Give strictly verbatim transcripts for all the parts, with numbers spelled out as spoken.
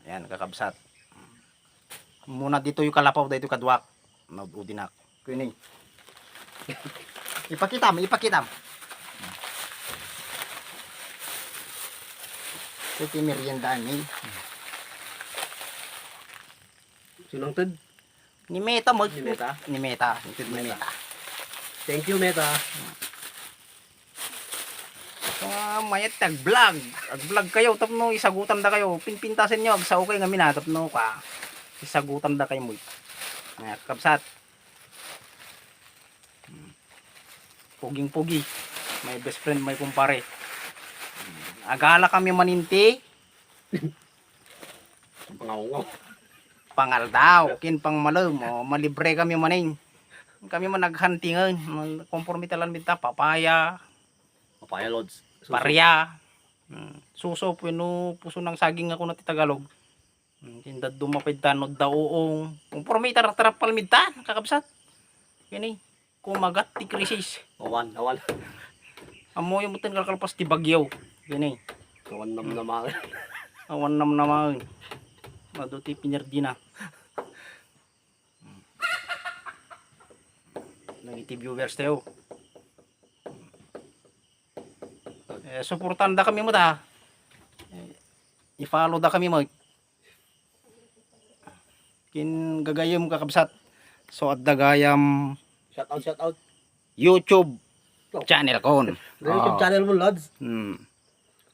Yan, kakabsat. Muna ditoy kalapaw, daytoy kaduak. Naudinak. Kini. Ipakitam, ipakitam. Iti merienda ni. Sinangted? Ni Meta mo. Ni Meta? Ni Meta. Iti ni Meta. Meta. Thank you, Meta. So, nga, mayat, ag-vlog. Ag-vlog kayo, tapno isagutan da kayo. Pinpintasen nyo, agsao kayo ngamin, ha, tapno ka. Isagutan da kayo mo. Mga kakabsat. Hmm. Puging-pugi. My best friend, my kumpare. Hmm. Agala kami maninti. Pangaldaw, kin pangmalem, o, malibre kami manin. Kami man naghuntingan, konforme talan minta, papaya, Papaya, Lods. Suso. Parya, mm, suso, pweno puso ng saging ako na ti Tagalog. Mm, tinda dumapay tano, daoong. Konforme tarap-tarap palmidtan, kakabsat. Kini, kumagat ti krisis. Awan, awan. Ammoyo met ti kalkalpas ti bagyo. Kini. Awan namnamaen. Awan namnamaen. Adu ti pinerdina. Dagiti viewers tayo. Eh, suportahan da kami met, ha. Eh, i-follow da kami met. Kin gagayyem, kakabsat. So, adda gayam Shout out, shout out. YouTube Oh. channel kon. The YouTube Ah. channel mo, Lods. Hmm.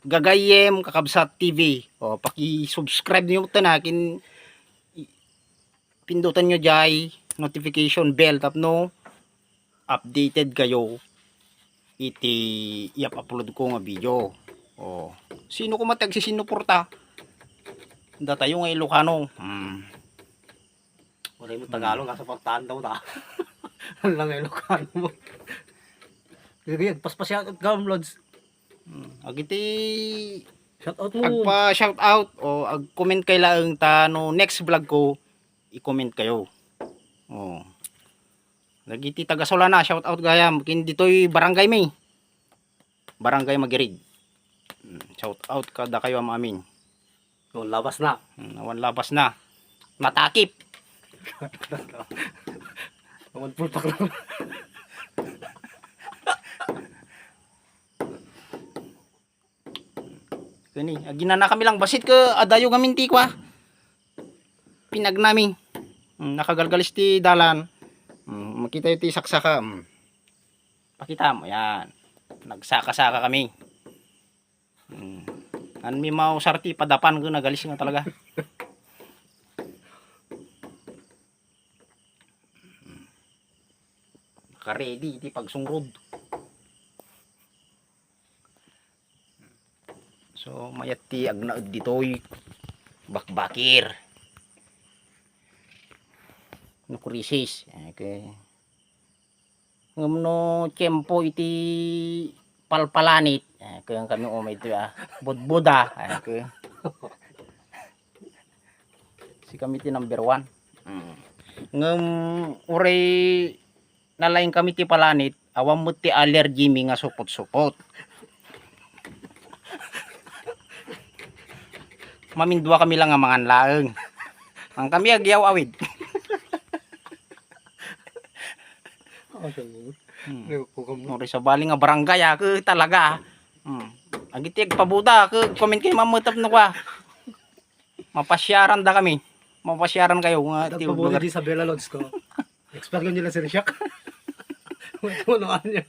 Gagayyem, kakabsat T V. O, paki-subscribe nyo ito na kin i-, pindutan nyo jay notification bell tapno updated kayo iti i-upload ko nga video. O, sino ko man ti agsisinuporta? Datayo nga Ilocano. Hmm. Wala mo Tagalog, Hmm. asuportahan daw ta. Wala nga Ilocano mo. Sige, paspas yan, Gam Lods. Hmm. Agiti Shout out mo. Agpa shout out o ag-comment kay laeng ta no next vlog ko, i-comment kayo. O. Dagiti taga Solana, shout out gayam. Kin ditoy barangay mi. Barangay Magirig. Mm, shout out kada kayo am-amin. Oh, labas na. Mm, awan labas na. Natakip. Awan pulpak lang. Kani, aginana kami lang basit ket adayo ngamin ti kua. Pinagnami. Mm, nakagalgalis ti dalan. Mm, makita ti saksaka. Mm. Pakita mo, yan. Nagsaka-saka kami. Mm. Anmi mausar ti padapan ket nagalis nga talaga. Naka-ready ti pagsungrod. So, mayat ti agnaed ditoy bakbakir. No krisis. Okay. Ngem no tiempo iti palpalanit, okay, kami umay ito, ah, budbuda, okay. Si kami ti number one. Mm. Ngem uray nalaing kami ti palanit, awan met ti allergy mi nga supot-supot. Mamindua kami lang nga mangan laeng. Ang kami agyaw-awid. Oh, so, Hmm. Ano po kamo? Uray sabali nga barangay, ah, ke talaga. Hmm. Agiti agpabuda, ke comment kayo mametep no kwa. Mapasyaran da kami. Mapasyaran kayo nga ti Nagpabuda lugar. Di sa Bella Lodge ko. Expert ko nila si Rishak. Ano niya?